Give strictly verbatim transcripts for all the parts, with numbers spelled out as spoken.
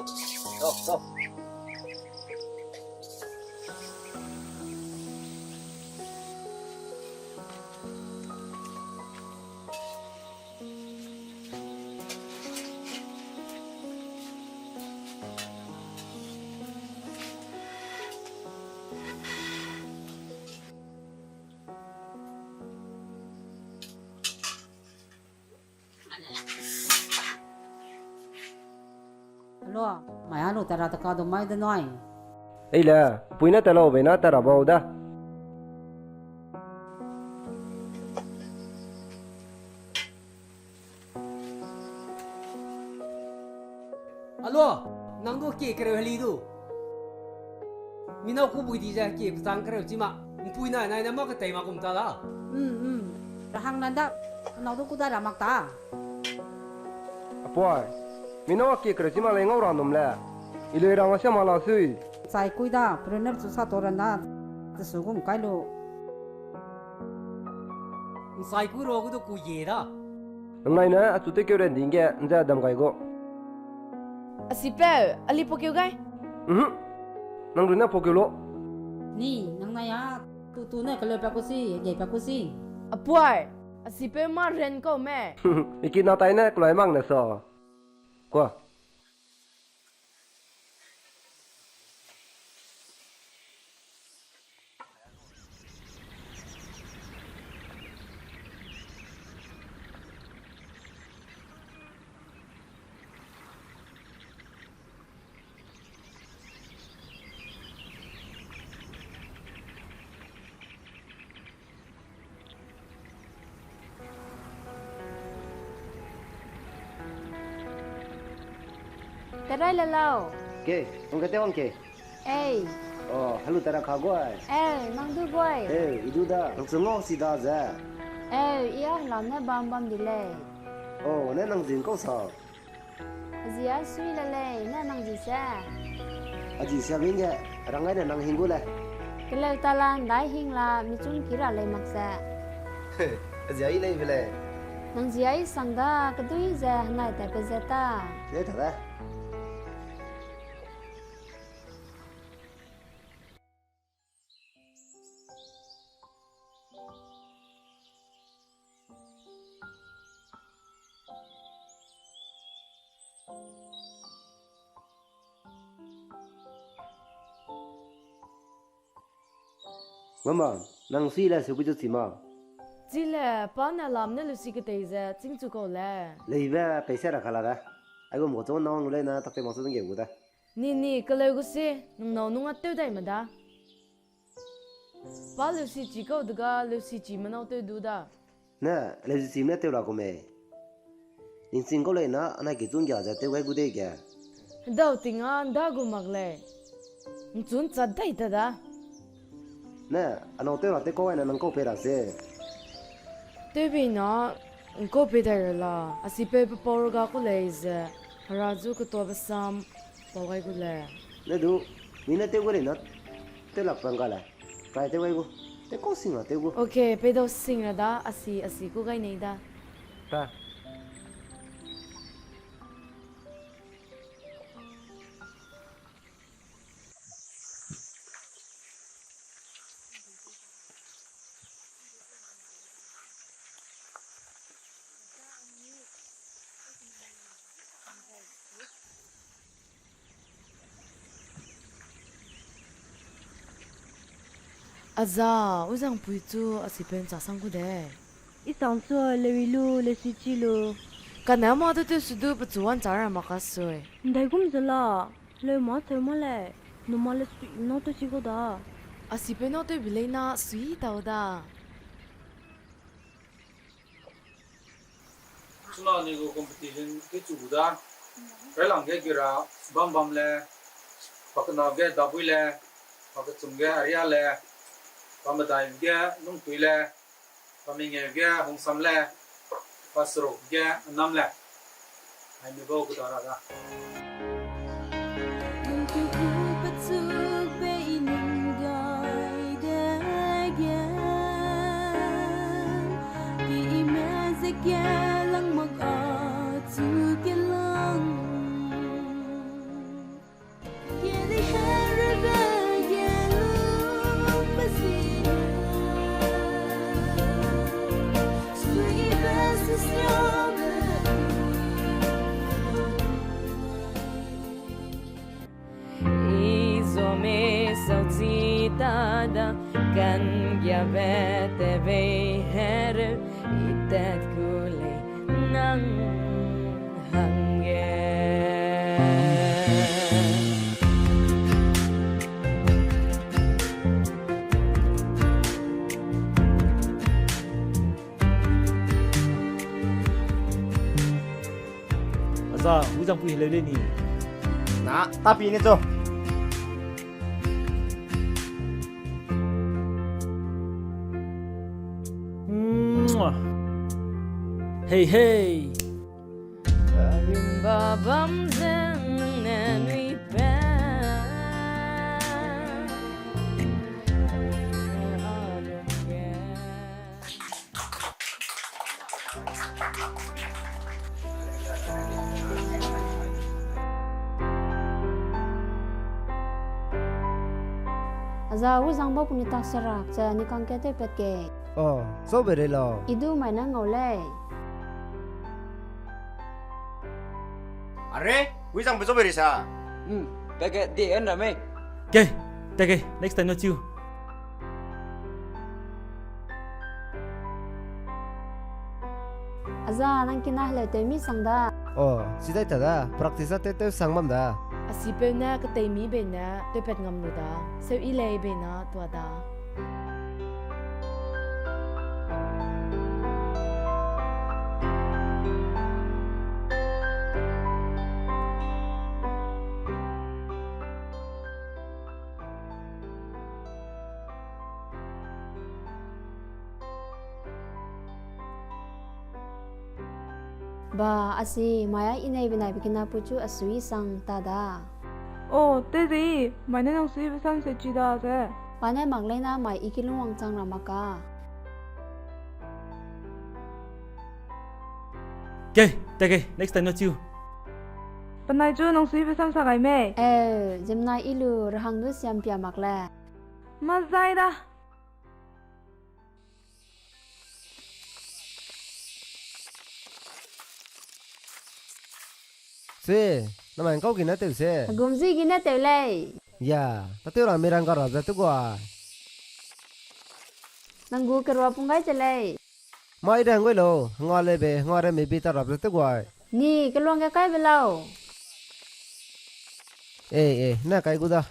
Go, go. Hello, mai alu tara taka du mai de noi. Ei le, pui ne talo be na tara bau da. Alo, nang du kie kereu heli du. Mi nâu ku bui di ze kie pechang kereu chi ma. Mpui nai nai ne ma ketei ma kum ta da. Mm, mm. Rahang nan da, nâu du ku da ra mak ta. Apuai, mi nâu kie kereu chi ma lei ngau ra num le. I lui rang a sia ma la sui. Sai kui da, prener chu sa to ran da. Te su gum kai lu. Nsai ku ro gu du ku ye da. Nang nai ne achu te keu ren ding ge nze dam gai gu. A sipeu, a li po keu gai. Mhm. Nang run ne po keu lo. Ni, nang nai a, tu tu ne keleu pa ku si, gei pa ku si. Apuai, a sipeu ma ren kau me. Iki na tai ne kelai mang ne so. Kua. Terai le lau. Ke, ong kete wang ke. Ei. Oh, helu tara ka guai. Ei, nang du guai. Ei, i du da. Nang chu ngau si da ze. Ei, i a hela ne bam bam di lei. Oh, ne nang zin kau sa. Azi ai sui le lei, ne nang zi se. Azi se bing ge, rang ai ne nang hing gu le. Keleu ta la, ndai hing la, michung ki ra lei mak se. Azi ai lei be lei. Nang zi ai sang da, kedui ze, henai ta pe ze ta. Lei ta da. Mama, nang sui le sui bu chu chi ma. Chi le, pa ne lam ne lu si ketei ze, ching chu kau le. Leibe, peise ra kala da. Ai gum ko chu nang lu lei na, tak te mak su deng ge gu da. Ni ni, keleu gu si, nung nâu nung a tew dai ma da. Pa leusi chi kau dega, leusi chi menau tew du da. Ne, leusi chi mene tew la gu mei. Ning ching kau lei na, anai ki chun gia ze tew gai gu dei ge. Hedau ting a, nda gu mak lei. Nchun chat dai ta da. Ne, anau tew ra tew kau ai na nang kau pei ra se. Tew bei na, nkau pei dai ra la, a sipeu pe pau ra ga ku lei ze, hera zu ketua pe sam, pau gai gu le. Ne du, mi ne tew gu lei na, tew lak pang ga le. Kai tew gai gu. Tew kau sing ra tew gu. Okay, pei dau sing ra da, a si, a si ku gai nei da. Ta. Aza, u zangpui chu a sipeu ncha sang gu de. I sang chu leu i lu, leu si chi lu. Kane ma tew tew su du pechu wan cha ra ma ka sui. Ndai gum ze la, leu ma tew ma lei, nu ma leu sui nau tew chi gu da. A sipeu nau tew bi lei na sui tau da. Chuna ni gu competition ke chu gu da. Railang ge gira bam bam le, pakena ge dabui le, pakechum ge aria le, pamedai ge nungtui le, pamengeu ge hungsam le, paseruk ge anam le. Ai mi bau gu da ra da. Nang tu ku pachuk be i ning gai de ge. Ki i me ze ke lang mak a chu ke lang. Tat gu lei nang hangge. Aza, Wizangpui heleu lei ni. Na, tapi ne cho. Mwah. Hey, hey. Arimba bam ze nang ne nui pe. Aza, Wizangpui ne ta serak ze ni kangke tewpat ke. Oh, so be rei lau. I du mai ne ngau lei. Are, Wizangpui so be rei sa. Hmm, pe ke di en ra mei. Ke, te ke, next time no chiu. Aza, nang kina heleu tew mi sang da. Oh, sidai ta da, practice a tew tew sang bam da. Asipeu ne ketei mi bei ne tewpat ngam lu da, seu i lei bei na tua da. Ba, asi, mai a i nei benai be kina puichu a sui sang ta da. Oh, te de, mai ne nang sui be sam se chi da ze. Pa ne mak lei na mai i kilung wangchang ra mak ka. Ke, te ke, next time no chiu. Penai chu nang sui be sam sa gai mei. Eh, ziemmena i lu rahang du siam pia mak le. Mazai da. Se, namai ngkau gine tew se. Agum zi gine tew lei. Ya, tatew ra mi rang ga rap ze tew gua. Nang gu kerua pung gai che lei. Mai rang gai lo, nga lebe, nga re mi bi ta rap ze tew gua. Ni, keluang ge kai be lau. Eh, eh, na kai gu da.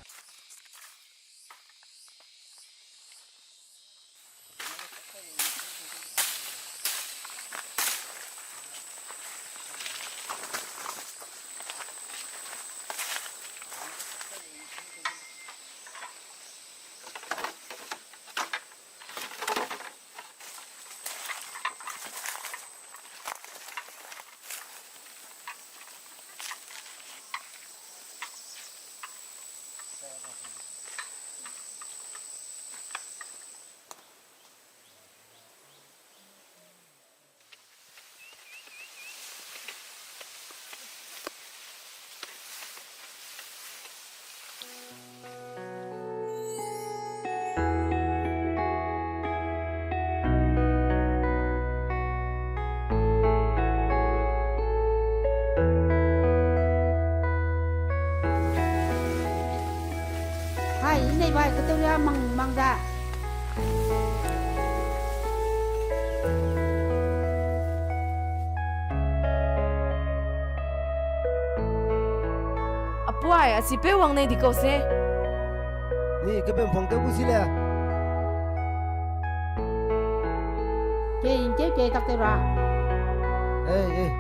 Hai, i nei bai, kateuria mang, mang da. Apuai, a sipeu wang nei di kau se. Ni, kebempuang tew gu si le. Kei, kei, kei, tak tew ra. Ei, ei.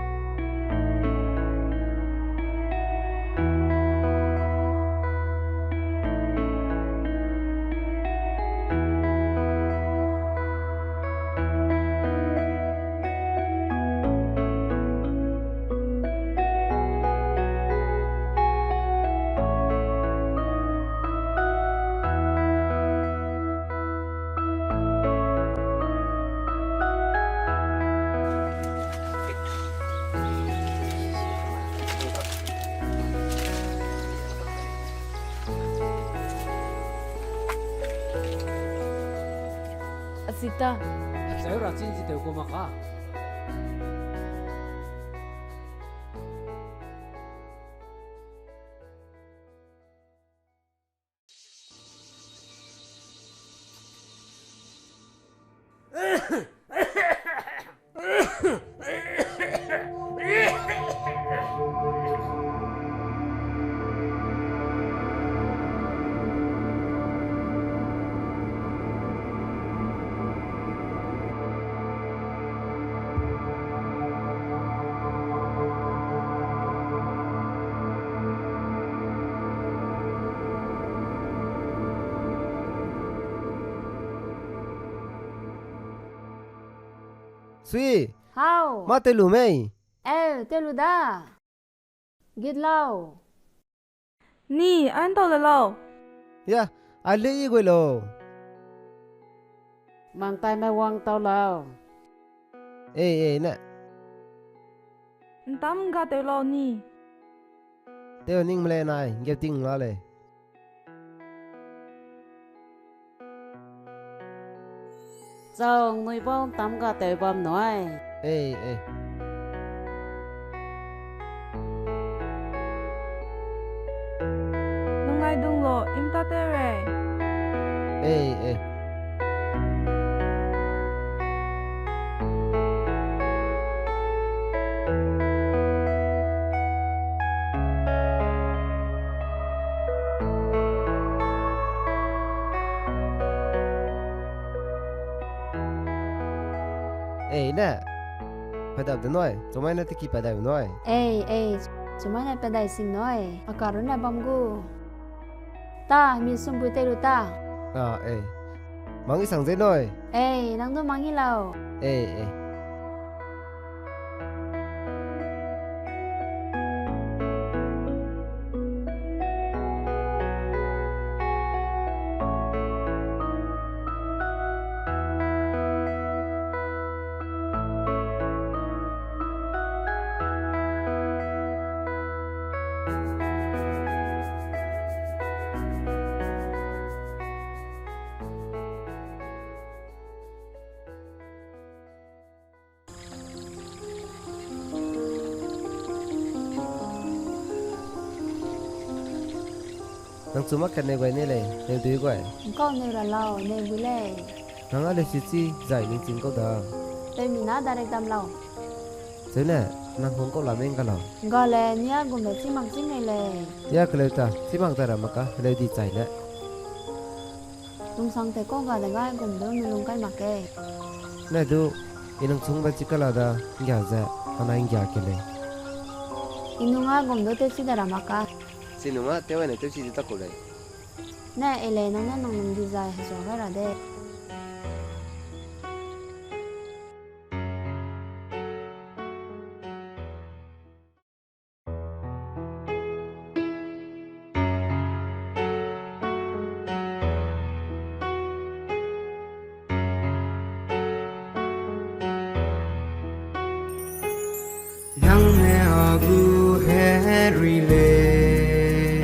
Asita. Acheu ra chin chi tew ku mak ka. Sui. Hau. Mâ tew lu mei? Eu, tew lu da. Git lau. Ni, a ’ntau le lau. Ya, a le i gui lau. Mang tai me wang tau lau. Ei, ei, ne. ’Ntam ga tew lau ni. Tew ning me lei nai, ’nggeu ting la lei. Zang nui bau ’ntam ga tew bam nui. Ei, ei. Nung ai dung lo, im ta tew rei. Ei, ei. Ei ne, padap de nui, chumai ne teki padai nui. Ei, ei, chumai ne padai sing nui, a karune bam gu. Ta, mi sumpui tei lu ta. A, ei. Mangi sang ze nui. Ei, nang du mangi lau. Ei, ei. Nang chu ma kat neu gai ne lei, neu dui gai. Ngkau neu ra lau, neu gu lei. Nang a leusi chi zai ningching kau da. Tew mi na direct dam lau. Cheu ne, nang hung kau la mei ngga lau. Ngga le, nia gum le chi mak chi mei lei. Ya keleu ta, chi mak da ra mak ka, heleu di chai le. Lungsang te kau ga de gai gum du mi lung kai mak ke. Ne du, i nang chungbe chi kala da, ngga ze, anai ngga ke lei. I nung a gum du tewchi de ra mak ka. Chi nung a tew ne tewchi de ta kau lei. Ne, e lei nang ne nang nung di zai hezua gai ra de. Nang ne a gu herui lei,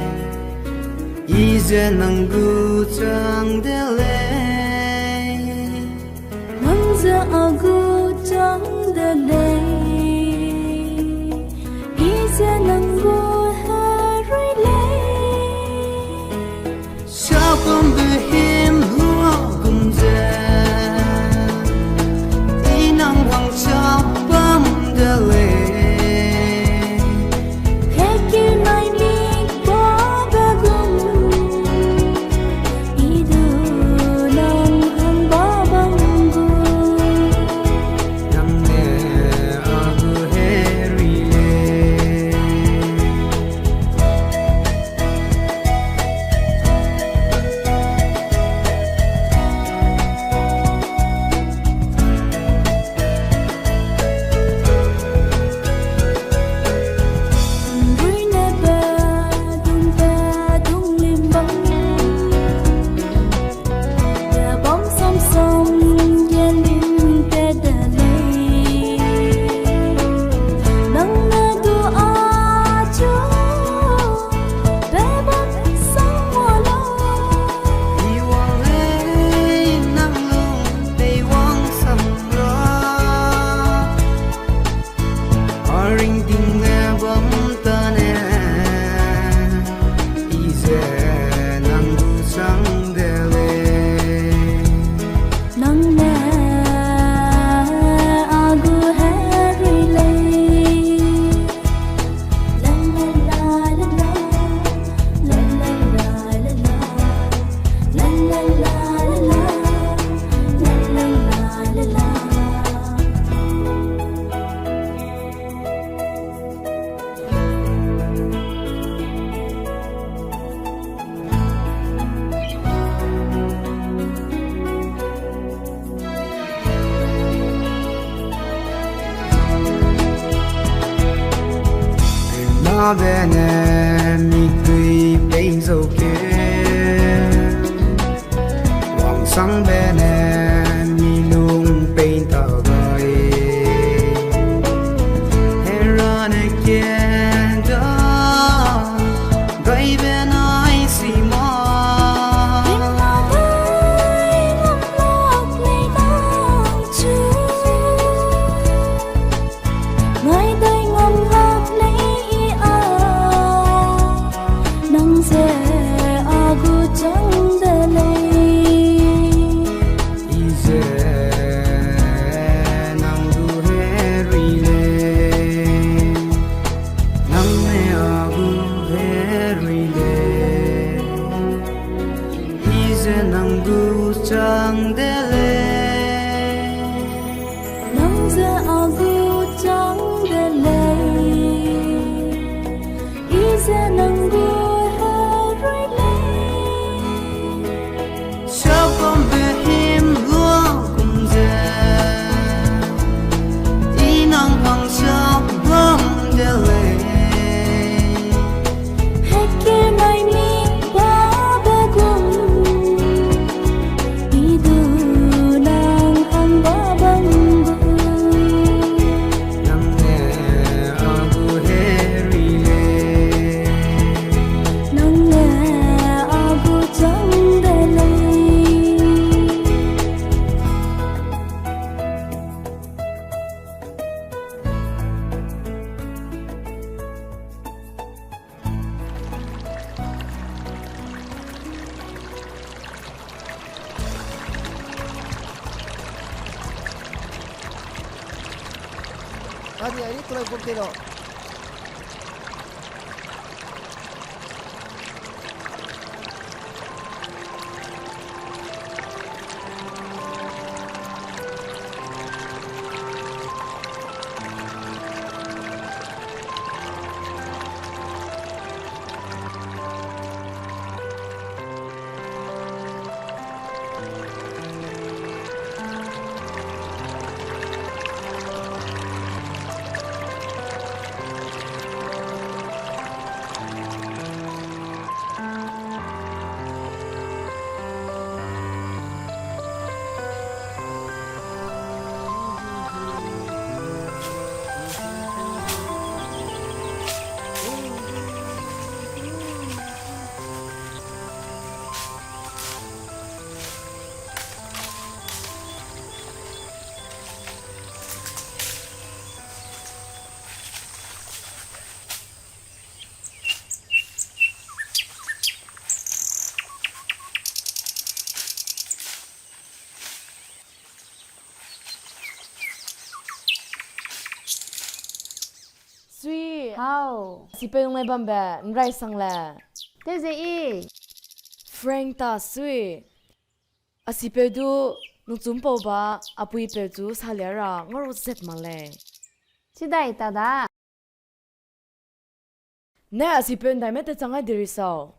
i ze nang gu chang de lei. Nang ze a gu chang de lei, i ze nang gu herui lei. Sapambe him hua gum ze, i nang wangchang bam de lei. Hekeu nai mik ba be gum, i du Bene mi tui pei zau ke, wangsang bene mi lung pei ta gai. Hera ne ke da, gai benai si ma. Ngai dai ngam lak lei i a, nang ze a gu chang de lei. I ze nang gu herui lei, nang ne a gu herui lei. I ze nang gu chang de lei. Nang ze a gu chang de lei. I ze nang gu herui lei. Siakam be him lua kum ze, i nang hang siak bam de lei. Hekir nai mi ba be gum, i du nang hang ba bam gu. Nang ne a gu herui lei. Nang ne a gu chang de lei. Ani, ani, tulai bom te lo. Sui. Hau. Sipeu ngai bambe, nrai sang le. Te ze i. Frank ta sui. A sipeu du, nungchum pau ba, a puipeu chu salia ra, ngau zet mak lei. Chidai ta da. Ne a sipeu ndaime te chang ai deri sau.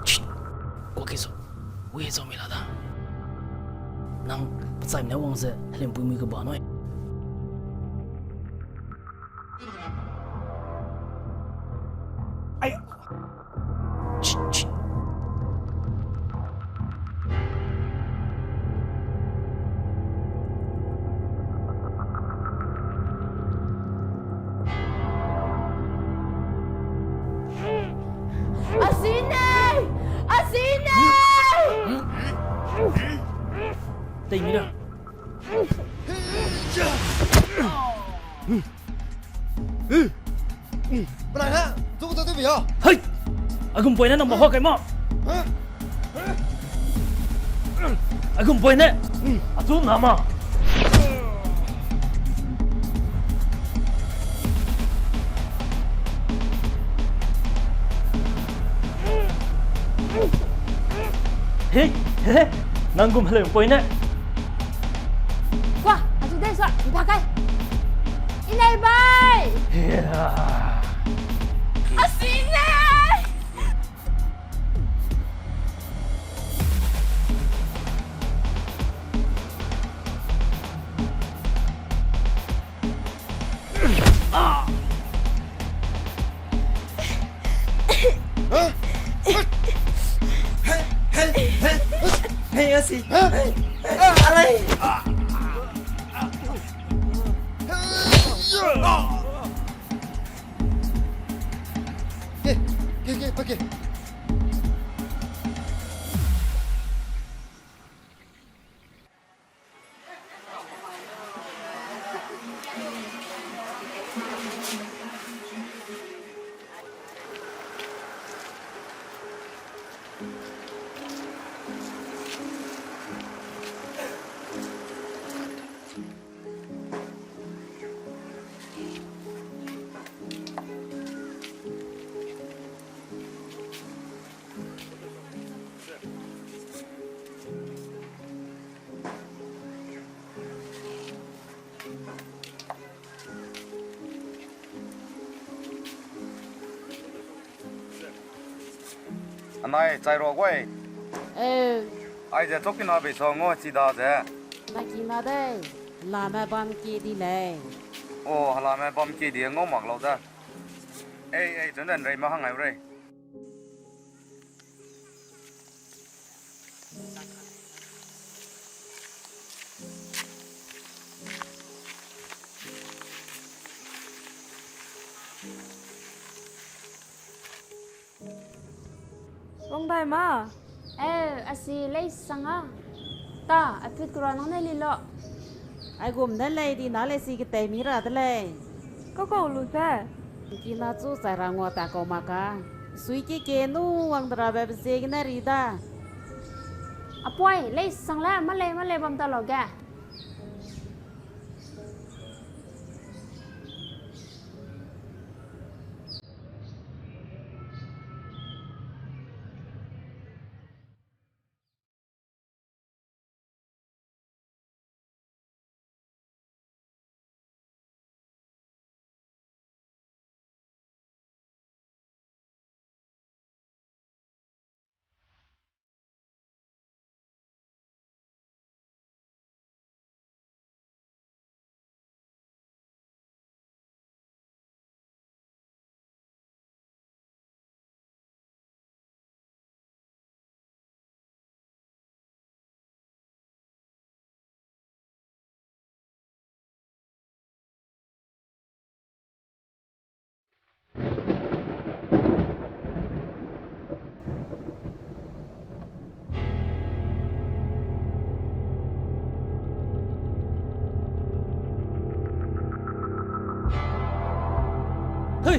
Shh! Kua ke su, wi zau mi la da. Nang pechaime ne wang ze, heleumpui mui keba nui. Ai. Shh, shh. Asine! Asine! Tei mi da. Benai ne, zu kata tew bi ya. Hei! Agum poi ne nang ma hua kai ma. Agum poi ne. Azu na ma. Hei, he, nang gum heleu poi ne. Kua, azu Dei sa, ’mpa kai. Inei bai. A si ne. Hey, a si. Hey, hey, alai. Ke, ke, ke, pa ke. Anai, chai ro gui. Eh. Ai ze chok kina bei sa ngau chi da ze. Na kina dei, lame bam ki di lei. O, halame bam ki di ngau mak lau da. Ei, ei, zun den rei ma hang ai rei. Wang dai ma? Eh, a si lei sang a. Ta, a put kura nang ne li lo. Aigum ne lei di na lei si ketei mi ra de lei. Kau kau lu se. Kina chu chai ra ngua ta kau ma ka. Sui ki ke nu wang de rabe be ziegene ri da. Apoi, lei sang le, ma lei, ma lei bam ta lo ge. Hei!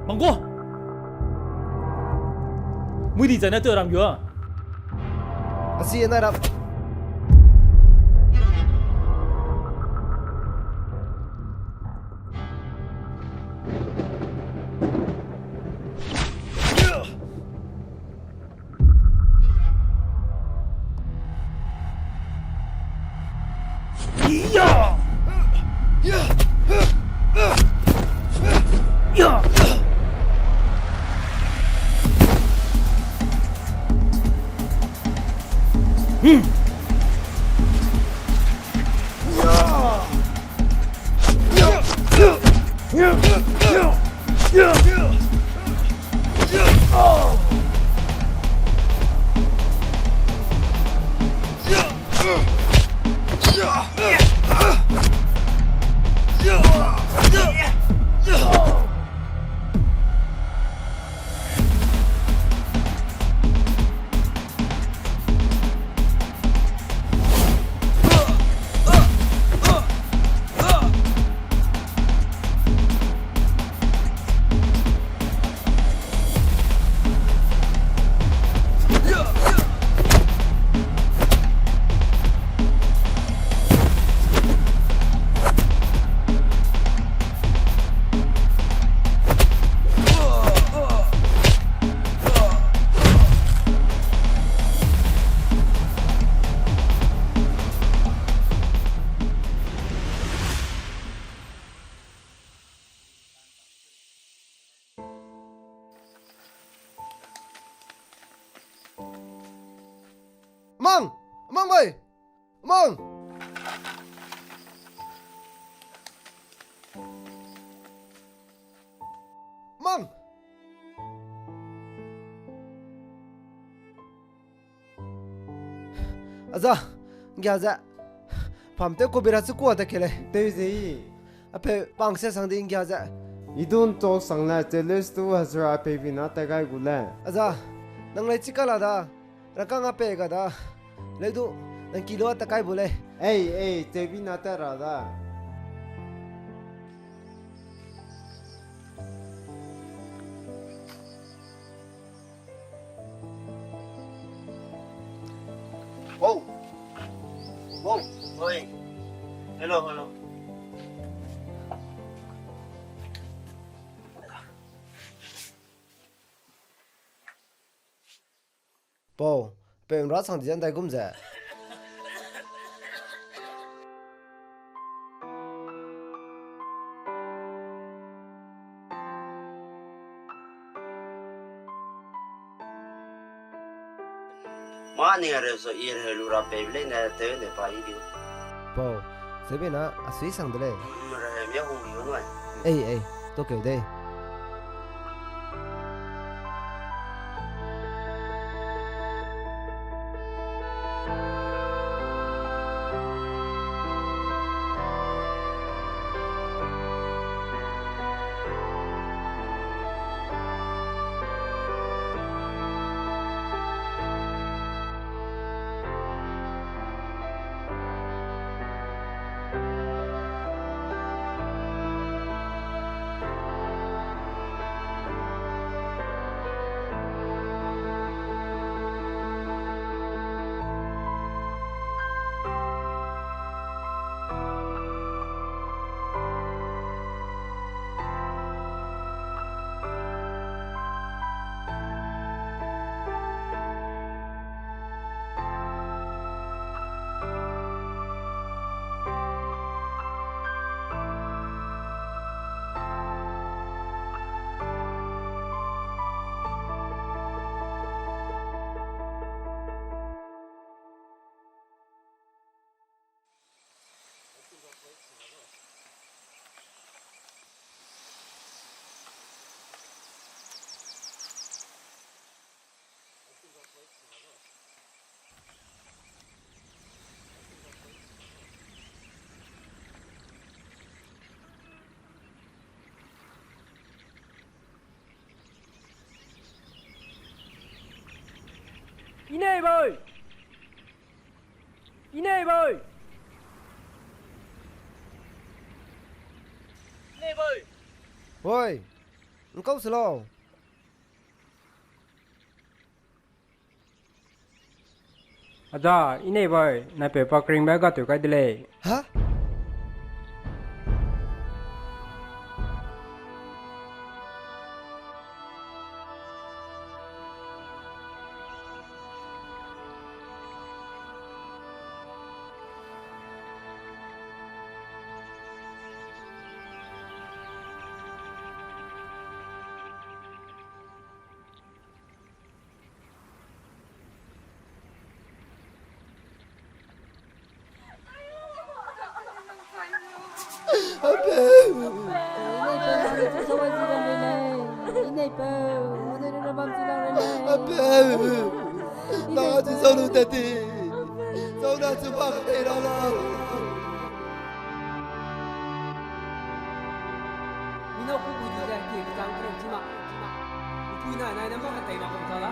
Manggo! Mui di zai ne teu ram yu a? Asi na ram. Mang bai! Mang! Mang! Aza, ngia ze. Pam tew ko bira chu kua ta ke lei. Tew ze i. Apeu, pang se sang di ngia ze. I dun to sang le, che lus tu hazura apeu bina ta gai gu le. Aza, nang lei chika la da. Rakang a pe ga da. Leu du, nang kilo a ta kai bu lei. Ei, ei, che bina ta ra da. Wow. Wow. Oi. Hello, hello. Pau, pe ra sang di zan dai gum ze. Ma ning a reu so i reu lu ra pe lei ne tew ne pa i diu. Pau, sebe na a sui sang de lei. Reu mia hung diu nui. Ei, ei, to keu dei. Inei boi! Inei boi! Inei boi! Hoi! Nkau se lau! Ada, inei bai, nai pe pa kring bai ga tu kai de lei. Ha? Apeu! Apeu! Nang a chi sau lu tat ti. Sau na chu bak tei ra lau. Mi nâu ku bui di ze kie kechang kereu chi mak. Mpui nai nai ne mak ka tei mak bam ta la.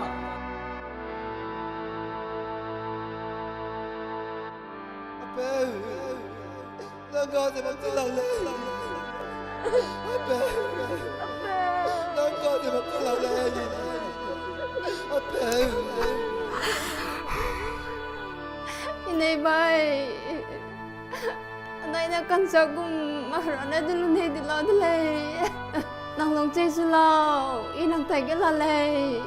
Apeu, nang ga ze bam chi lak lei. Apeu, nang ga ze bam chi lak lei. Apeu. Inei bai. Anai ne kansa gum a ra ne de lu nei di la de lei. Nang lung chei su lau, i nang tai ge la lei.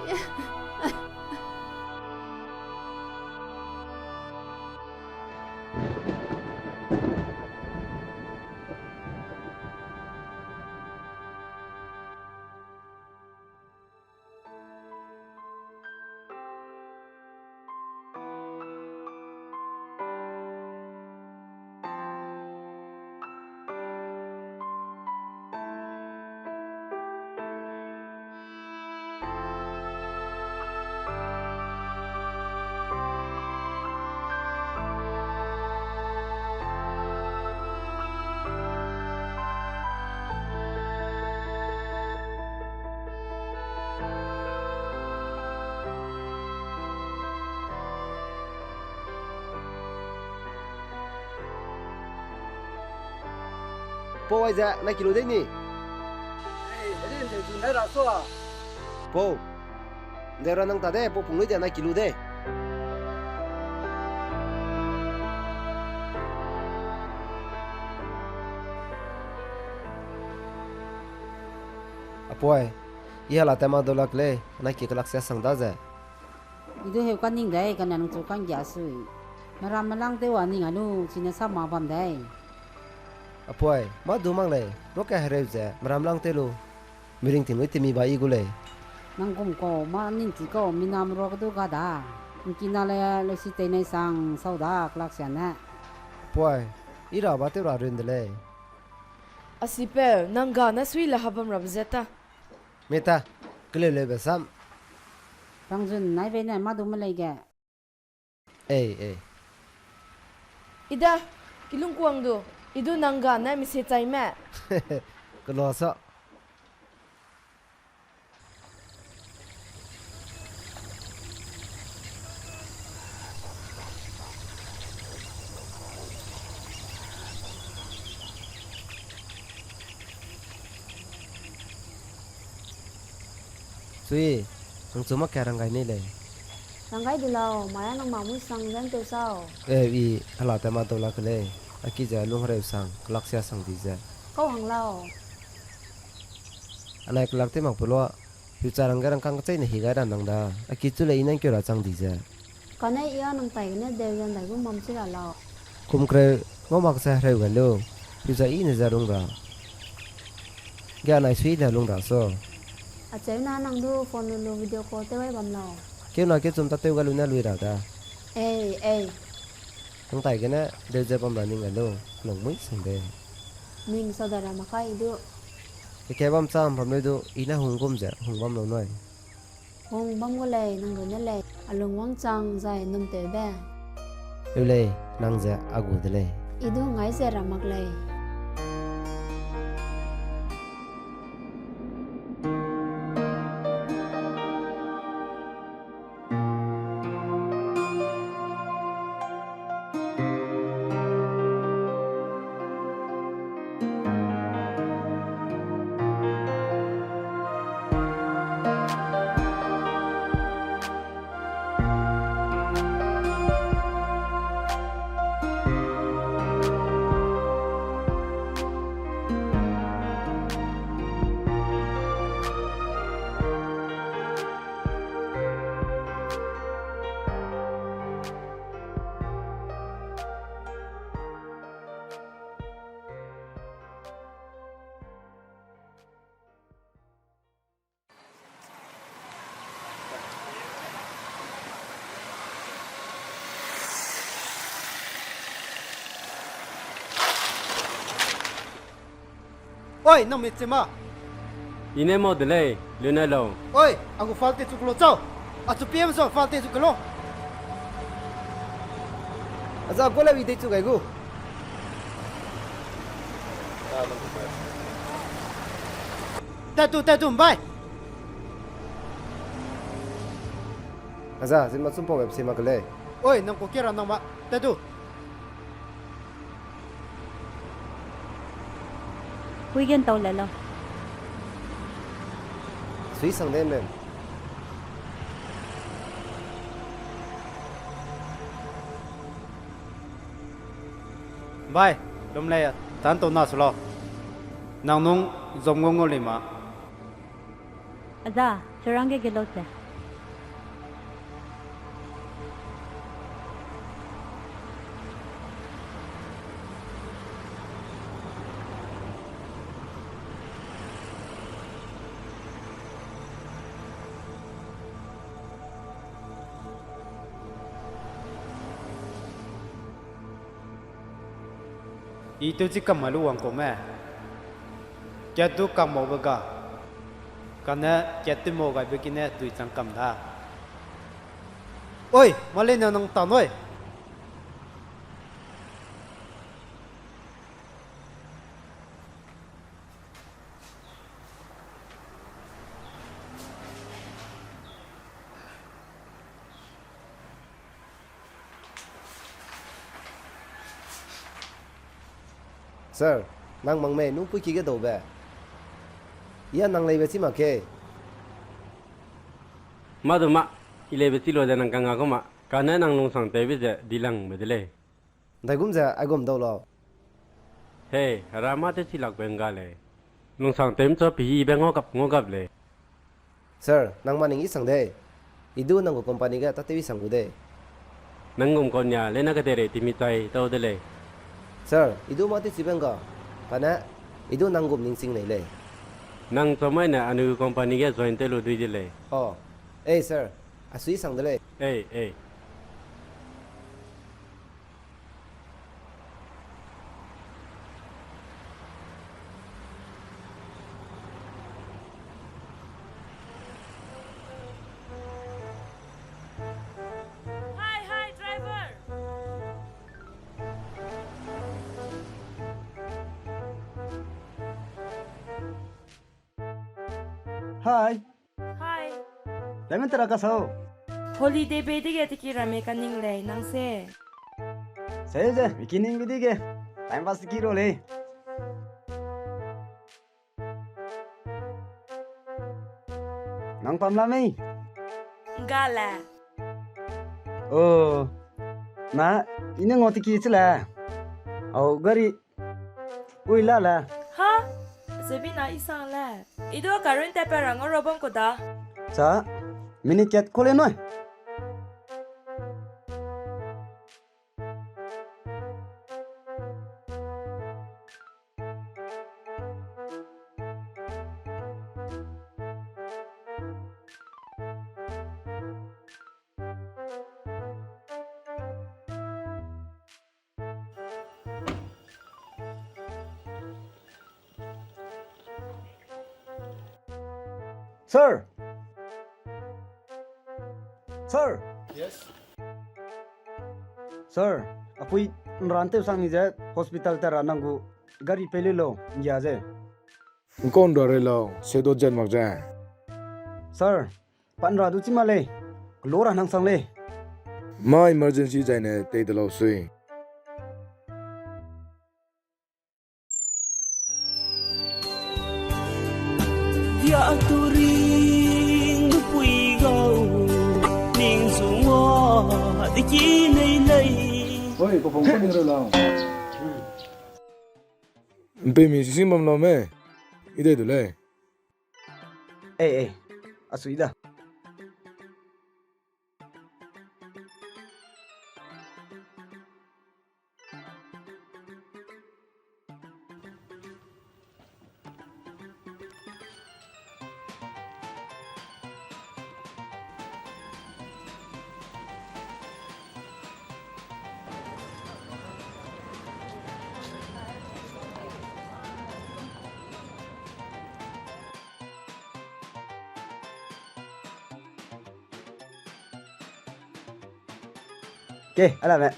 Pau aize, nai kilu dei ni. Ei, eri ndeu dun dai ra sua. Pau. Ndeu ra nang ta de, pau pung lui de, nai kilu dei. Apoi, i hala tat mak dau lak lei, nai ki kelak sia sang da ze. I du heu kaning dei, kane nang chu kanggia sui. Meram melang tew wa ning a lu, chine sa ma bam dei. Apoi, mâ du mak lei, ruak ke hereu ze, meram lang tew lu. Miring ting lui temi ba i gu lei. Nang gum kau, mâ ning chi kau, mi nam ruak du ga da. Ngkina le, leusi tei nei sang, sau da, kelak sia ne. Apoi, i ra ba tew ra run de lei. Asipeu, nang ga ne sui le ha bam rabe ze ta. Meta, keleu leube sam. Rangzun nai bei ne mâ du me lei ge. Ei, ei. Ida, kilungkuang du, i du nang ga ne misi chai me. Kena sa. Sui, nang chu mak ke ranggai nei lei. Ranggai du lau, mai a nang mak mui sang zen tew sau. E, i, hala tat mak dau lak lei. A ki ze lung hereu sang, kelak sia sang di ze. Kau hang lau. Anai kelak tew mak pe lua, future rangge rangkâng kecheîne hi gai ra nang da, a ki chu lei i nang keu ra chang di ze. Kane i a nang tai gene deu ze ndai gu mam chi ra lau. Kum kereu, ngau mak ze hereu gai lu, future i ne ze lung ra. Ge anai sui ne lung ra so. Acheu na nang du phone lu lu video call tew ai bam lau. Keu na keu chum ta tew gai lu ne lui ra da. Ei, ei. Nang tai gene deu ze bam ra ning gai lu, lung mui sang de. Ning sau da ra mak kai i du. Keke bam cham bam leu du, i ne hung gum ze, hung bam lau nui. Hung bam gu lei, nang runne lei, a lung wangchang zai num tewbe. Eu lei, nang ze a gu de lei. I du ngai ze ra mak lei. Oi, nang mi chima. I ne mau de lei, lu ne lau. Oi, a gu file te chu kelo chau. A chu P M so file te chu kelo. A za go le wi de chu gai gu. Tatu, tatu, mbai. A za, zin ma chum pau web si ma ke lei. Oi, nang ko kera nang ma. Tatu. Weekend tau le lau. Sui sang de men. Bai, lum lei, tan tau na su lau. Nang nung zom ngau ngau lei ma. A za, serang ge ge lau se. I tewchi kam mai lu wang kau me. Kat du kam mau be ga. Kane kat ti mau gaibe kine dui chang kam da. Oi, male ne nang ta noi. Sir, Nang mang mei, nung puiki ge daube. Ya nang leibe chi mak ke. Mâ du ma, i leibe chi lu ze nang kanga ku ma, kane nang lungsang tewbe ze dilangbe de lei. Ndaigum ze aigum dau lau. Hei, hera mâ tewchi lakbe ngga lei. Lungsang tewme chu pehîbe ngau gap ngau gap lei. Sir, nang ma ning i sang dei. I du nang gu company ge tâtew i sang gu dei. Nang gum kau nia leine kedeirei timi chai tau de lei. Sir, i du mâ tewchibe ngga, kane i du nang gum ning ching nei lei. Nang chamaine anui gu company ge join tew lu dui de lei. Oh, ei sir, a sui sang de lei. Ei, ei. Hi, hi, driver. Hi. Hi. Lemon tera kasau. Holiday bei dege tiki ramme kaning lei nang se. Sei ze, mi kining bei dege. Time pass tiki ro lei. Nang pam la mei? Ngga le. Oh. Na, i ne ngau tiki chi le. Au, gari. Ui la le. Ha? Zebi na i sang le. I du karun te pe ra ngau ro bam ku da. Cha, minute kat ko le noi. Sir! Sir! Yes? Sir, apui nran tew sang ni ze hospital ta ra nang gu gari pei le lo, nggia ze. Ngkon ra re lo, sedo jen mak ze. Sir, pan ra du chi ma lei. Kelo ra nang sang lei. Ma emergency zaine tei de lau sui. Dia turing pui gau, ning sungwa de ki nei lei. Oi, ko phone ko ning re lau. Mpe mi sising bam lau me. I dei du lei. Ei, ei. A sui da. Okay, ala me.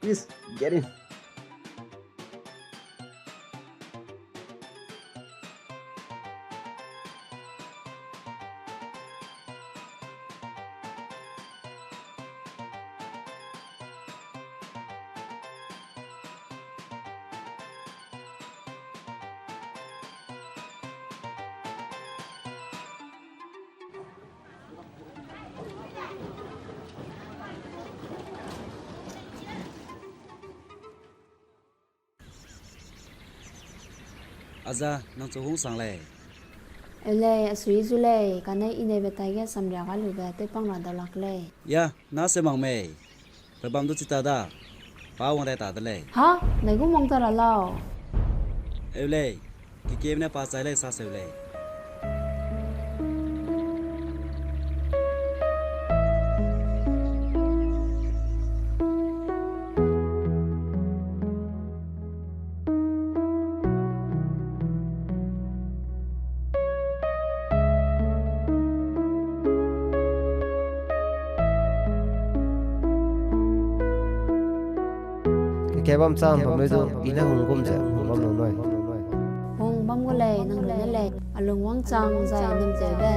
Please, get in. Aza, nang chu hung sang lei. Eu lei, a sui zu lei, kane i neibe taige samria ga lube tewpang ra dau lak lei. Ya, na se mang mei. Pe bam du chi ta da. Pa wang dai ta de lei. Ha? Nai gu mang ta ra lau. Eu lei. Kikeme ne pa chai lei sa seu lei. Kebam cham bam lei du, i ne hung gum ze hung bam lu nui. Hung bam gu lei, nang lu ne lei, a lung wangchang zai num tewbe.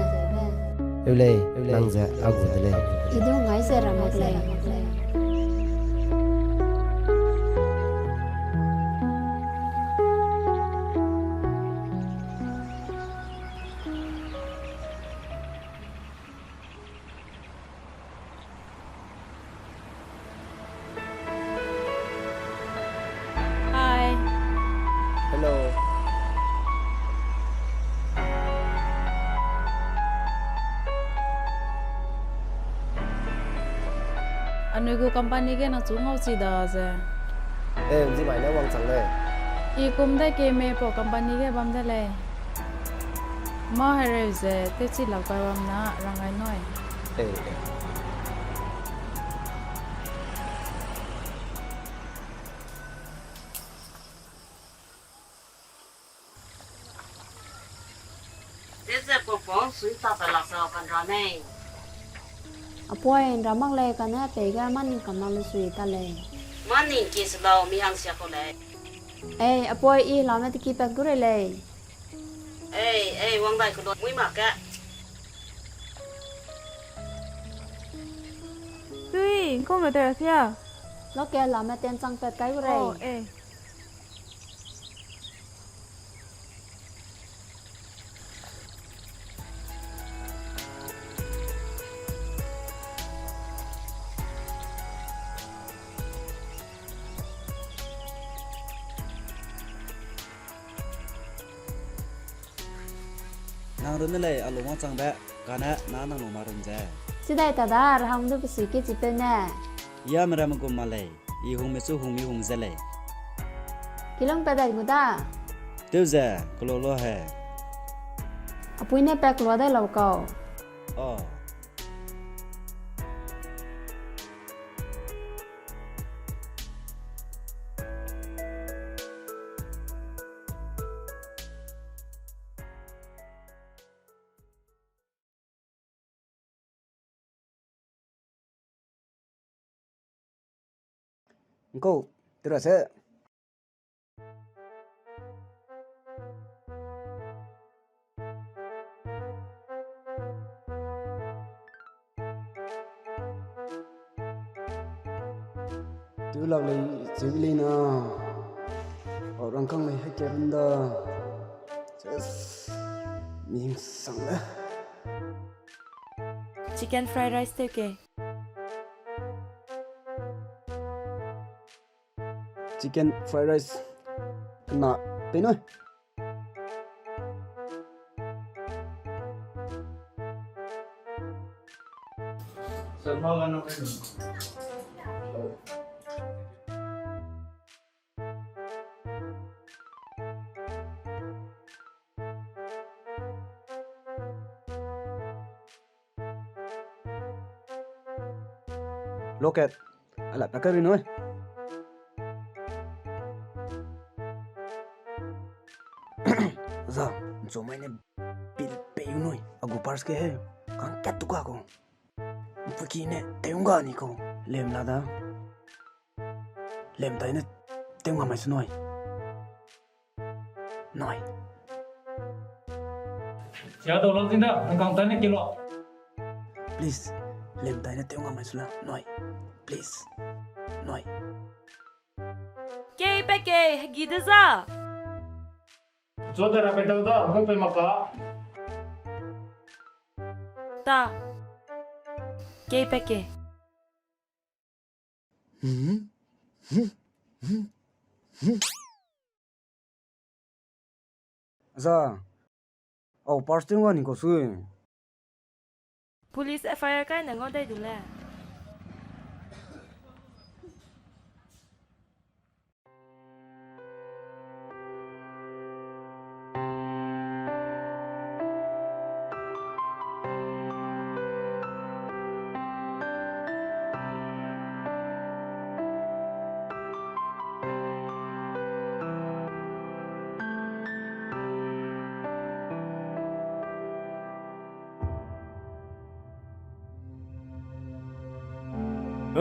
Eu lei, nang ze a gu de lei. I du ngai ze ra mak lei. Hi. Hello. Anui gu company ge nang chu ngau chi da ze. Eh, zi mai ne wangchang lei. I kum dai ke me pau company ge bam de lei. Mâ hereu ze tewchi lak pa bam na rang ai nui. Eh, eh. Teze pau pau sui ta pe lak sa kan ra nei. Apoi, nra mak lei kane pei ge mâ ning kam na lu sui ta lei. Mâ ning ki se lau mi hang sia kau lei. Ei, apoi, i lame tiki pat gu rei lei. Ei, ei, wang dai ku lo mui mak ge. Tui, kau me tera sia? Loke lame ten chang pat kai gu rei. Oh, eh. Nang run de lei, a lung wangchangbe, kane na nang lung ma run ze. Chidai ta da, rahang du pe sui ke chi peu ne. Ya me ramme gum ma lei, i hungme chu hungmi hung ze lei. Kilung pe dai gu da. Tew ze, kelo lo he. Apui ne pe kelo dai lau kau. Oh. Nkau, tera se. Tew lak lei, cheu lei na. Au rangkâng lei hai ke bunda. Just, mi hing sang le. Chicken fried rice tew ke. Chicken fried rice kena pei nui. Loket, ala pa kari nui. Za, nchu mai ne bil pei nui, a gu purse ke he, kang kat tu ka ko. Mpuki ne, teung ga ni ko, lem la da. Lem tai ne, teung ga mai su nui. Nui. Sia dau lo zin da, nang kang tai ne kilo. Please, lem tai ne tew nga mai su la, nui. Please, nui. Kei pe kei, hegi de za. Zo de ra pe dau da, ko pe maka. Ta. Kei pe kei. Za, au purse tew nga ni ko sui. Police F I R kai ne ngau dai du le.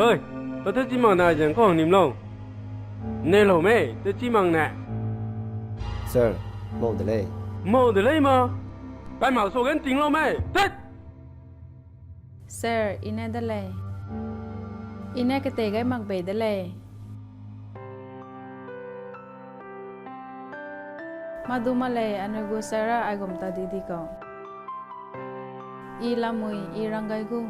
Oi, pa te chi mang ne ai zeng kau nim lau. Ne lau mei, te chi mang ne. Sir, mau de lei. Mau de lei ma. Kai ma so gen ting lau mei. Tet! Sir, i ne de lei. I ne ketei gai mak bei de lei. Mâ du mâ lei, anui gu sir â aigum ta di di kau. I lamui, i rang gai gu.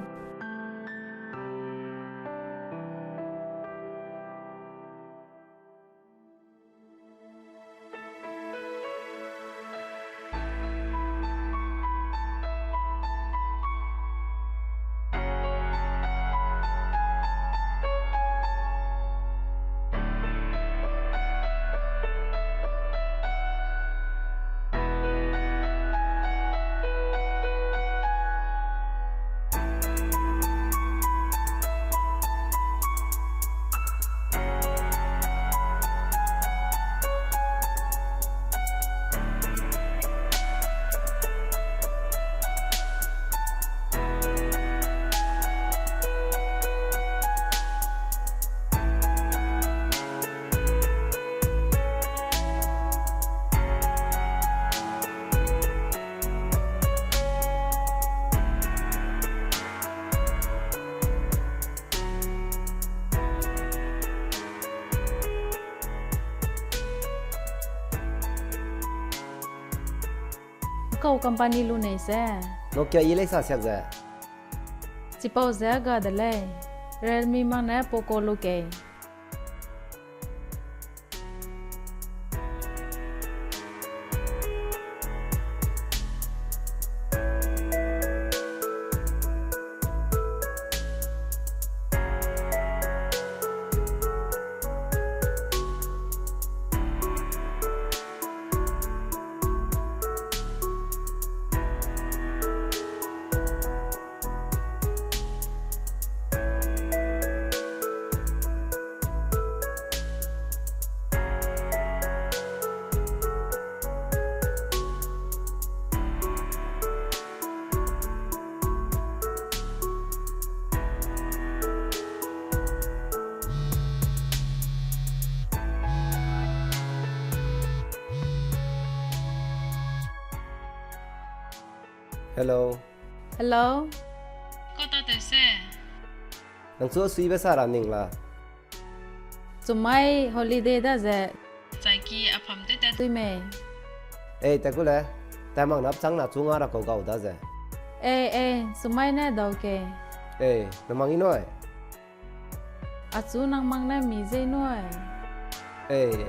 Kau company lu nei se. Nokia i lei sa siak ze. Chipau ze ga de lei. Realme mak ne Poco lu kei. Hello. Hello. Kau ta te se. Nang chu suibe sa ra ning la. Chumai holiday da ze. Chaiki a pham te tat dui mei. Ei, ta ku le. Ta mang nap chang na chu nga ra kau gau da ze. Ei, ei, chumai ne dau ke. Ei, na mang i noi. Achu nang mang ne mi zei noi. Ei.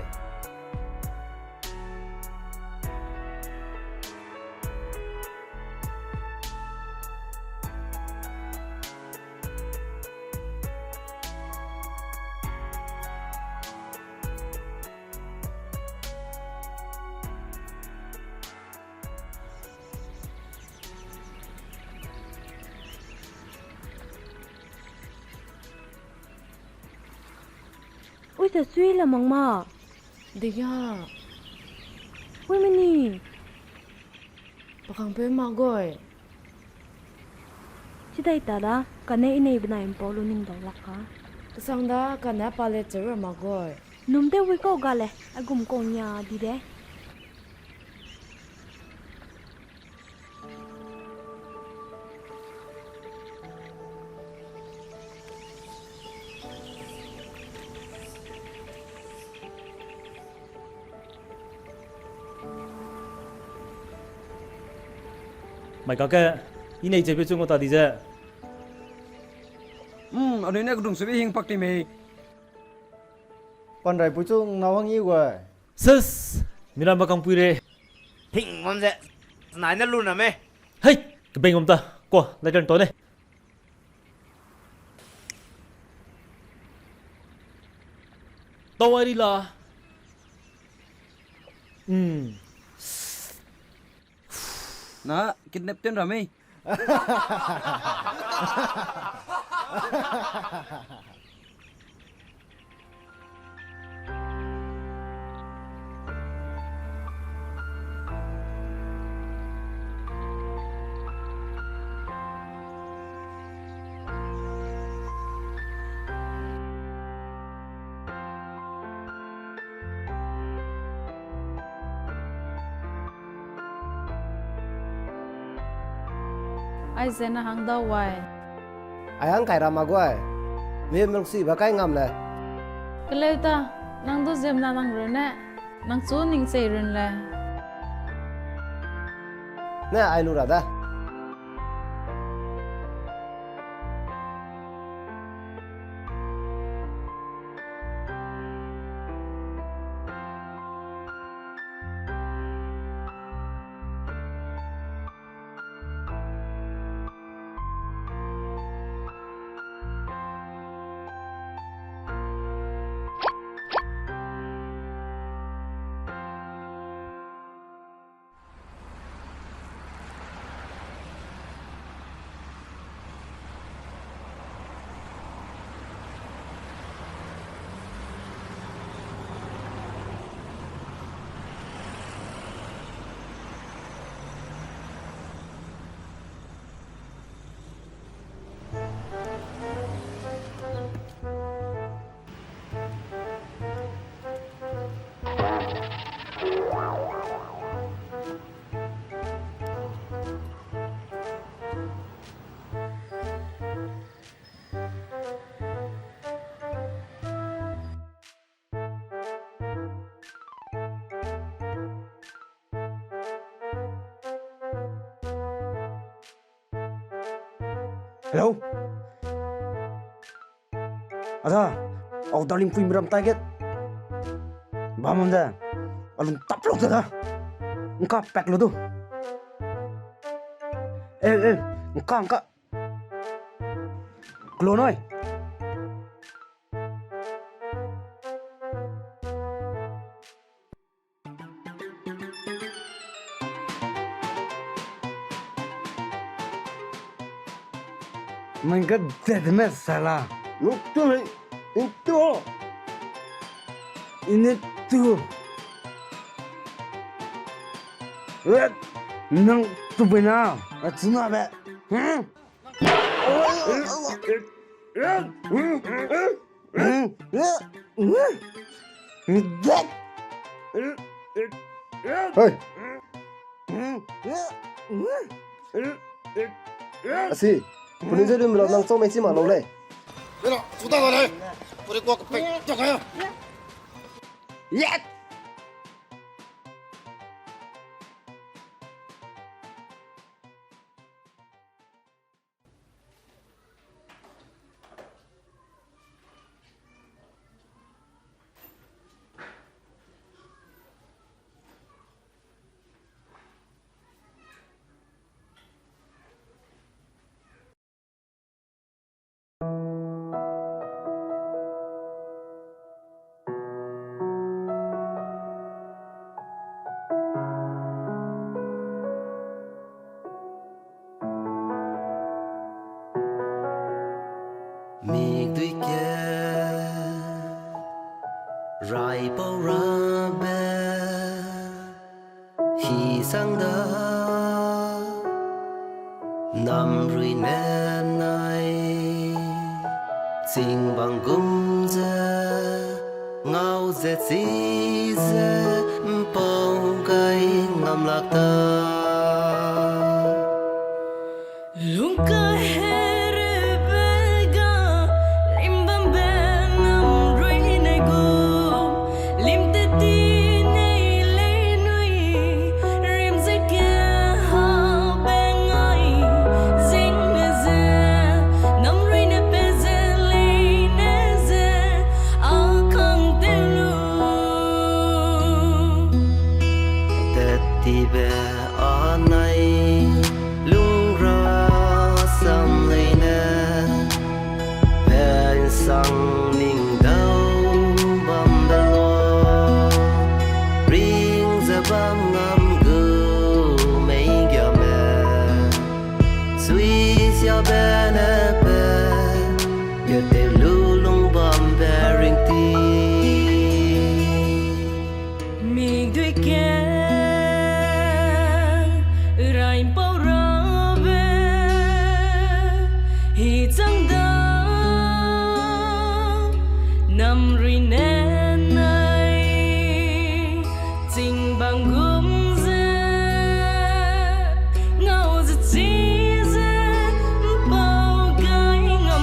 Ui, ta sui la mang ma. Dega. Ui, meni. Pakang peu ma goi. Chidai ta da, kane i nei benai mpau lu ning dau lak ka. Kesang da, kane pa le cheu ra ma goi. Num te wi kau ga le, a gum kau nia di de. Mai kake, i nei chebe chu ngau ta di ze. Hmm, anui ne kedung sebe hing pak ti mei. Panrai pui chu nau hang i gu. Sus, miram ba kangpui re. Hing bam ze, nai ne lu na me. Hei, kebeng bam ta, kua, lai kan to ne. Tau ai ri la. Hmm. Na, kidnap ten ra mei. Aize na hang dau wai. Ai hang kai ra ma guai. Mi melungsi ba kai ngam le. Keleu ta, nang du ziemna nang run ne, nang chu ning chei run le. Ne ai lu ra da. Hello? Ada, au darling pui miram tai get. Bam de, alung tap lok da. Ngka pak lo du. Eh, eh, ngka, ngka. Klo noi. Mengka dedme sala. Nuktu, nuktu. Initu. Nang tubena. Atsuna be. Hmm? Hey. Asi, puni je dun bela nang chau mei chi ma lo lei. Bela, suda ga lei. Puri ko pe, to ga. Yet. Mikdui ke rai pau rabe, hi sang da namrui ne nai, chingbang gum ze, ngau ze chi ze, mpau gai ngam lak ta. Lungka herebe ga, lim bambe namrui ne gu, lim te ti nei lei nui, rim ze ke ha be ngai, zing ne ze, namrui ne pe ze lei ne ze, a kang te lu. Tet ti be anai lung ra sam leine, pe nsang ning dau bam be lua, ring ze bam ngam gu mei giame, sui sia be ne pe, ge te lu lung bam be ring ti. Mikdui ke rai pau rabe, hi chang da namrui ne nai, chingbang gum ze, ngau ze chi ze, mpau gai ngam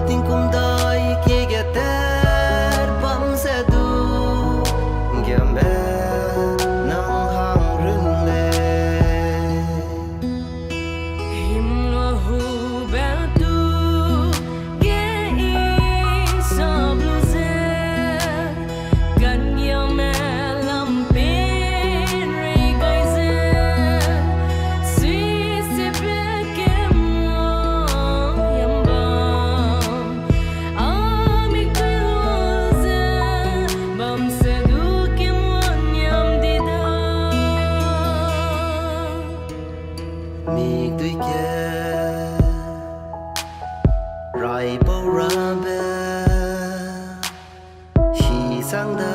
Tingkum dai ki ge ter bam se du, ngiame nang hang run le. Himlo hu bel tu ge i sap lu ze, kanya me lam pe rei gai ze, sui se pe ke mo yam bam. Ami kai lo ze, bam se du ke mo yam di da. Mik dui ke, rai pau rabe, hi sang da.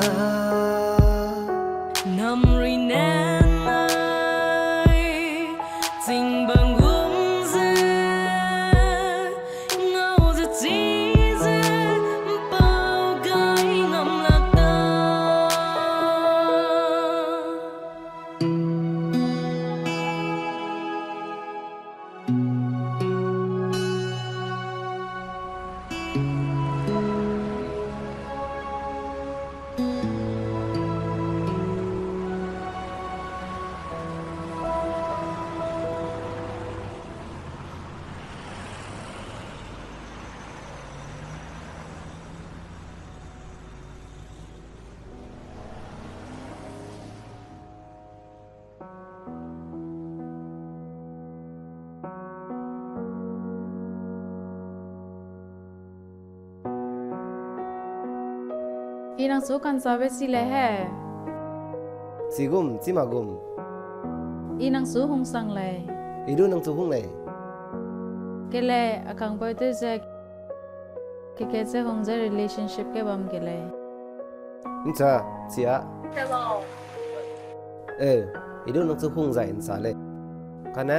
Nam rui ne nai, ching bang gum ze, ngau ze chi ze, mpau gai ngam lak da. I nang su kansabe si lei he. Chigum, chima gum. I nang su hung sang lei. I du nang su hung lei. Kelei, a kangpeu tew ze keke ze hung ze relationship ge bam ke lei. Ncha, chia. Hello. Eh, i du nang su hung zai nsa lei. Kane,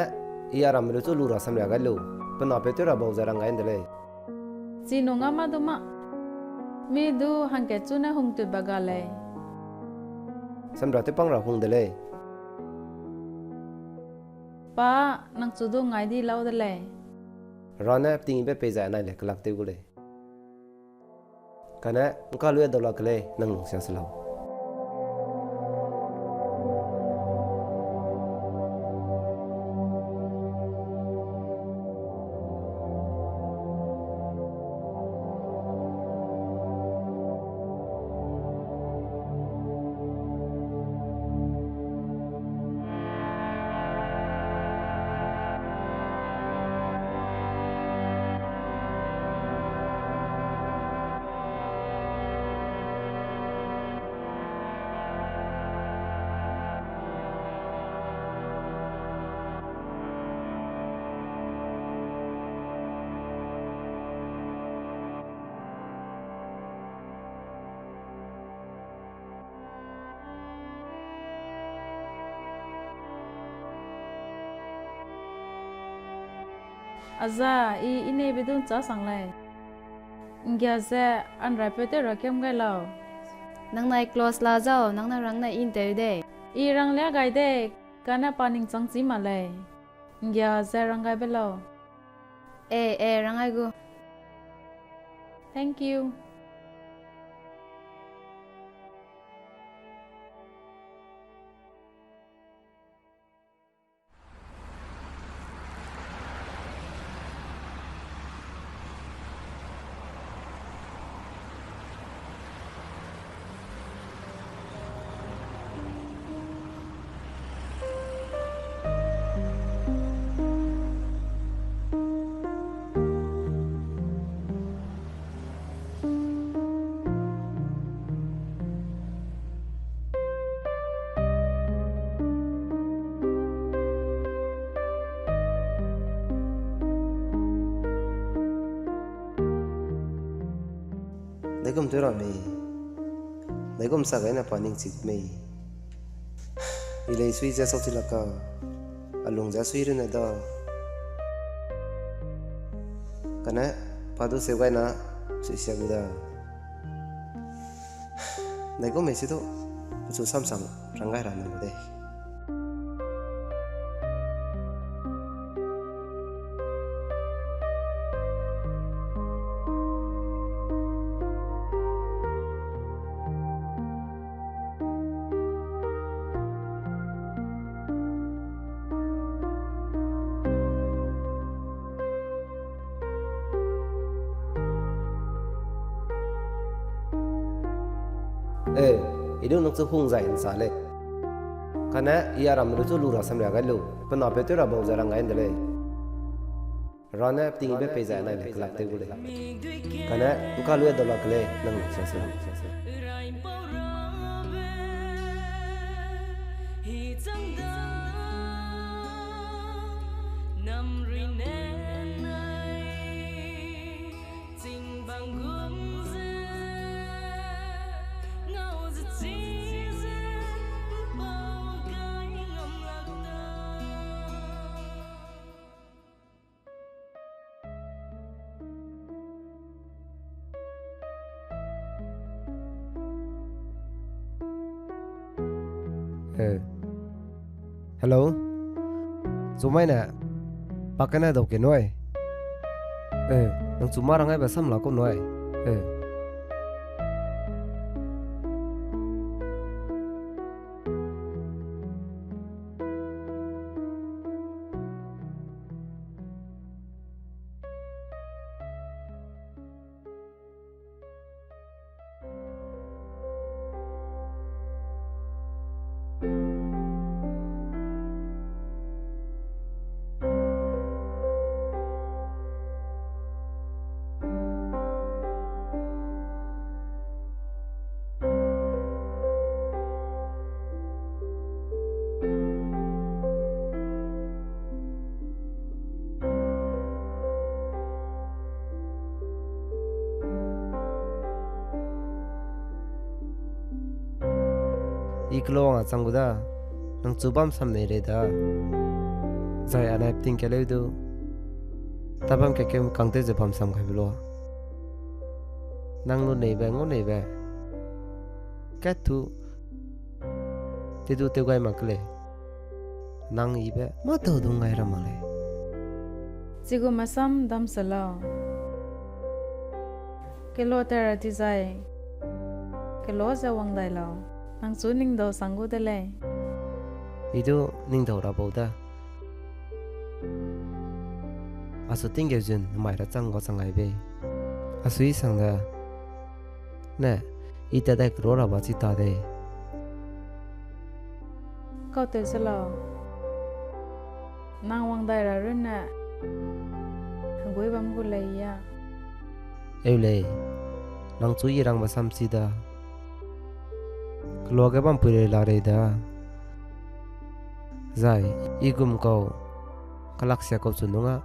i a ramme lu chu lu ra samria gai lu. Pe napeu tew ra bau ze rang gai nde lei. Chi nung a ma du ma. Mi du hangkat chu ne hung tut ba ga lei. Samra tew pang ra hung de lei. Pa, nang chu du ngai di lau de lei. Ra ne peting be pei zai nai le kelak tew gu lei. Kane, ngka lu e dau la ke lei, nang lungsia se lau. Aza, i, i neibe du nchâ sang lei. Nggia ze, anraipeu tew ra kiam gai lau. Nang nai close la zau, nang ne rang ne i nteu dei. I ranglia gai dei, kane pa ning chang chî ma lei. Nggia ze rang gai be lau. E, e, rang gai gu. Thank you. Daigum tew ra mei. Daigum sa gai na pa ning chit mei. I lei sui ze sau chi lak ka. A lung ze sui rune da. Kane pa du seu gai na sui sia gu da. Daigum mei si du, pechu samsang rang gai ra ne lu dei. E, i du nang chu hung zai nsa lei. Kane i a ramme lu chu lu ra samria gai lu. Pe napeu tew ra bau ze rang gai nde lei. Hera ne peting ibe pei zai nai le kelak tew gu lei. Kane, nka lu e dau lak ke lei, nang lu sia se. Eh. Hello? Chumai ne, pa kane dau ke nui. Eh, nang chu ma rang ai ba sam la ku nui. Eh. I kelo wang a chang gu da, nang chu bam sam nei rei da. Zai anai peting ke leu du. Tabam ke keu kang tew ze bam sam gai be lo. Nang lu neibe, ngau neibe. Kat tu. Te du tew gai mak ke lei. Nang ibe, ma tau du ngai ra mak lei. Chigume sam dam se lau. Kelo te ra dizai. Kelo ze wang dai lau. Nang chu ning dau sang gu de lei. I du ning dau ra bau da. A su ting ge zun mai ra chang ga chang ai be. A sui sang da. Ne, i ta dai kero ra ba chi ta de. Kau tew se lau. Nang wang dai ra runne. Hegui bam gu lei ya. Eu lei. Nang chu i rang ba sam chi da. Kelua ge bam pui rei la rei da. Zai, i gum kau, kalak sia kau chu nung a,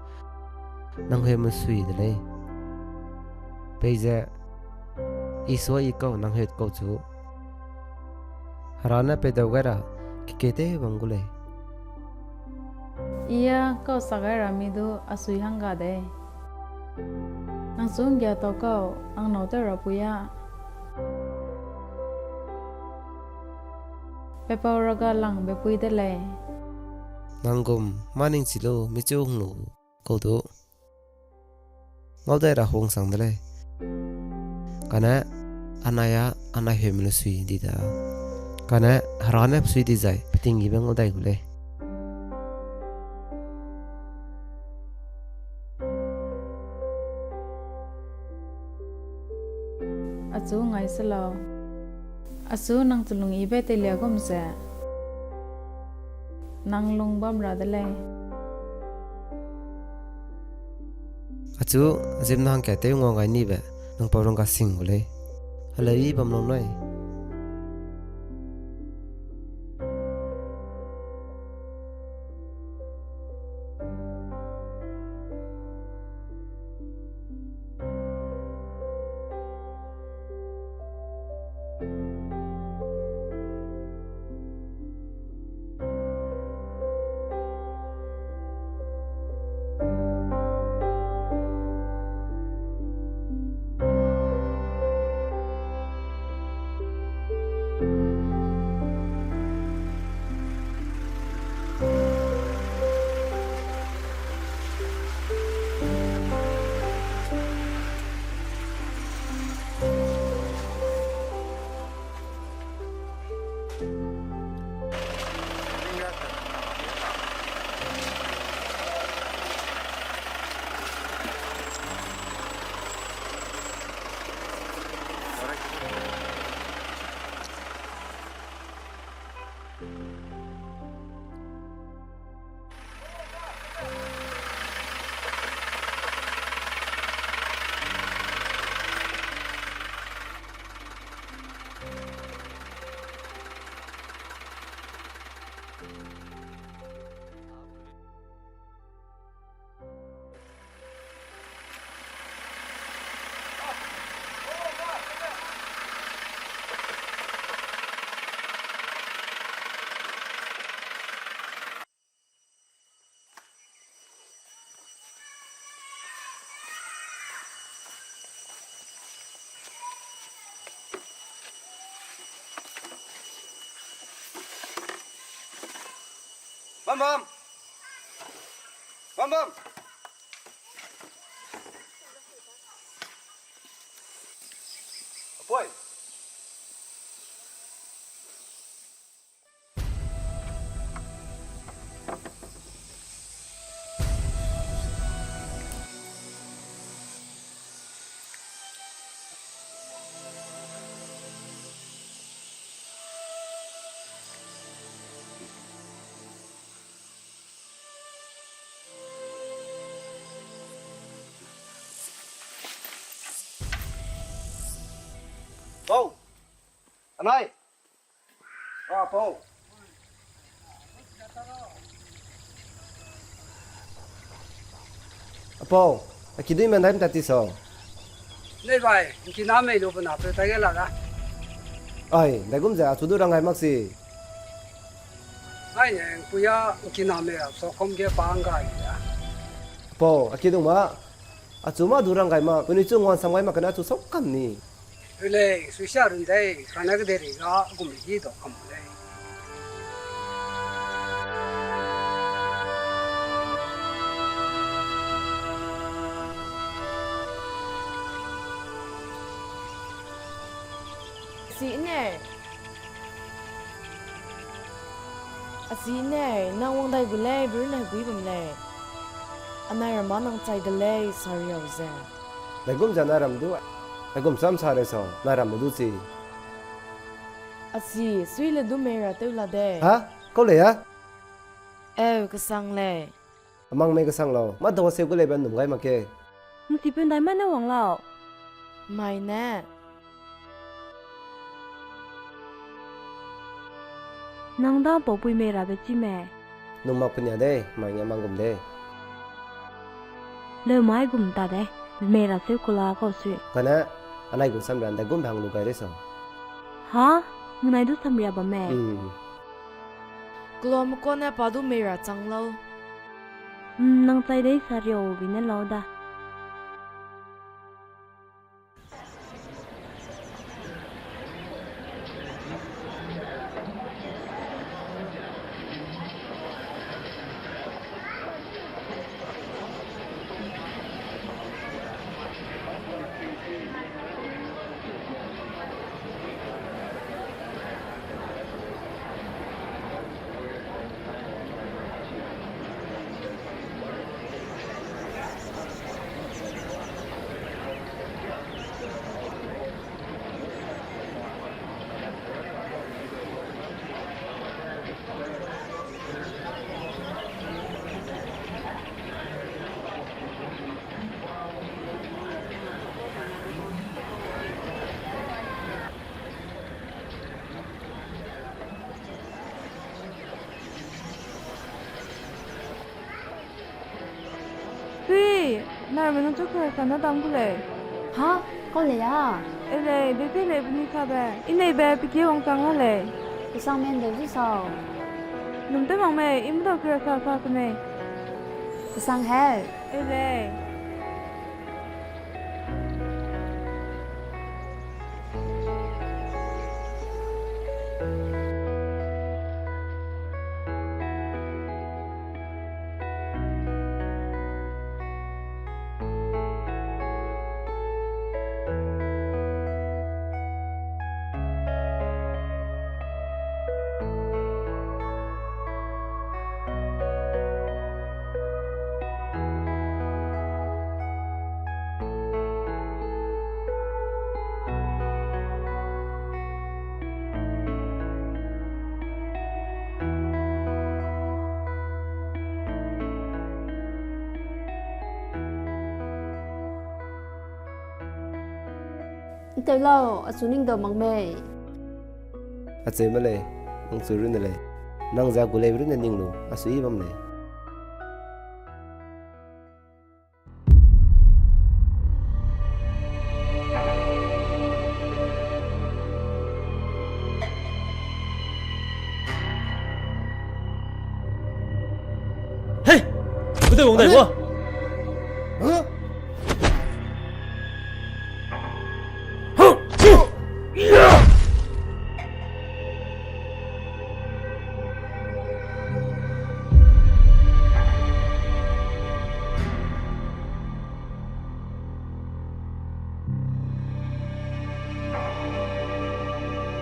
nang heu me sui de lei. Peize, i sua i kau nang heu kau chu. Hera ne pei dau gai ra, keke te bam gu lei. I a kau sa gai ra mi du a sui hang ga de. Nang chu nggia tau kau, ang nau tew ra pui a. Pepau ra ga lang be pui de lei. Nang gum, ma ning chi lu, mi chu hung lu, kau du. Ngau dai ra hung sang de lei. Kane, anai a, anai heu me lu sui di da. Kane, Hera ne sui di zai, peting ibe ngau dai gu lei. Achu ngai se lau. Achu nang telung ibe teilia gum ze. Nang lung bam ra de lei. Achu, zim na hangkat tew ngau ngai nibe, nang pau rung ga sing gu lei. Helei bam lau nui. Bam bam. Bam bam. Apoi. Pau! Anai! A, Pau! Apau, a kidui me ndaim tat ti sau. Nei bai, ngkina mei lu pe na pe ta ge la da. Ai, ndaigum ze achu du rang gai mak si. Ai ne, ngpui a ngkina mei ra so kom ge pa nggai da. Apau, a kidung ma, achu ma du rang gai mak, penui chu nguan sam gai mak kena chu sau kam ni. Rulei, suisia run dei, kana kederi ga gum gi dau kam lei. Sine. A sine, nang wang dai gu lei, be runne gui bam lei. Anai ram ma nang chai de lei, sariau ze. Ndaigum ze anai ram du, ndaigum sam sa rei sau, anai ram du chi. A si, sui le du mei ra tew la de. Ha? Kau lei a? Eu, kesang lei. Amang mei kesang lau, ma dau seu gu lei be num gai mak ke. Nsi pe ndai ma ne wang lau. Mai ne. Nang da paupui mei rabe chi me. Nung mak penia de, mai nge mang gum de. Leu mai gum ta de, mei ra seu kula kau sui. Kane, anai gu sam ra ndaigum be hang lu gai rei sau. Ha? Ngnai du sam ria bam me? Mm. Kula mekua ne pa du mei ra chang lau. Mm, nang chai dei sariau bi ne lau da. Sui, nai me nang chu kera sa na dam gu lei. Ha? Kau lei a? E lei, de te lei beni sa be. I nei be piki wang chang la lei. Kesang men de zu sau. Num te mang mei, i mdau kera sa sa te mei. Kesang he. E lei. Nteu lau, achu ning dau mak mei. Acheu me lei, nang chu runne lei. Nang ze a gu lei runne ning lu, achu i bam lei. Hei! Bedeu wang dai gua!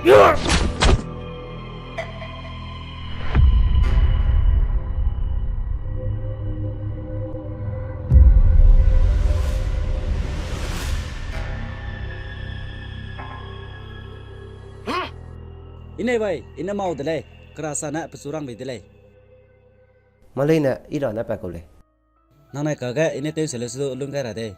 I ne bai, i ne mau de lei, kera sa ne pechu rang bei de lei. Malei ne i ra ne pa kau lei. Nang nai kage i ne tew se le su lung gai ra dei.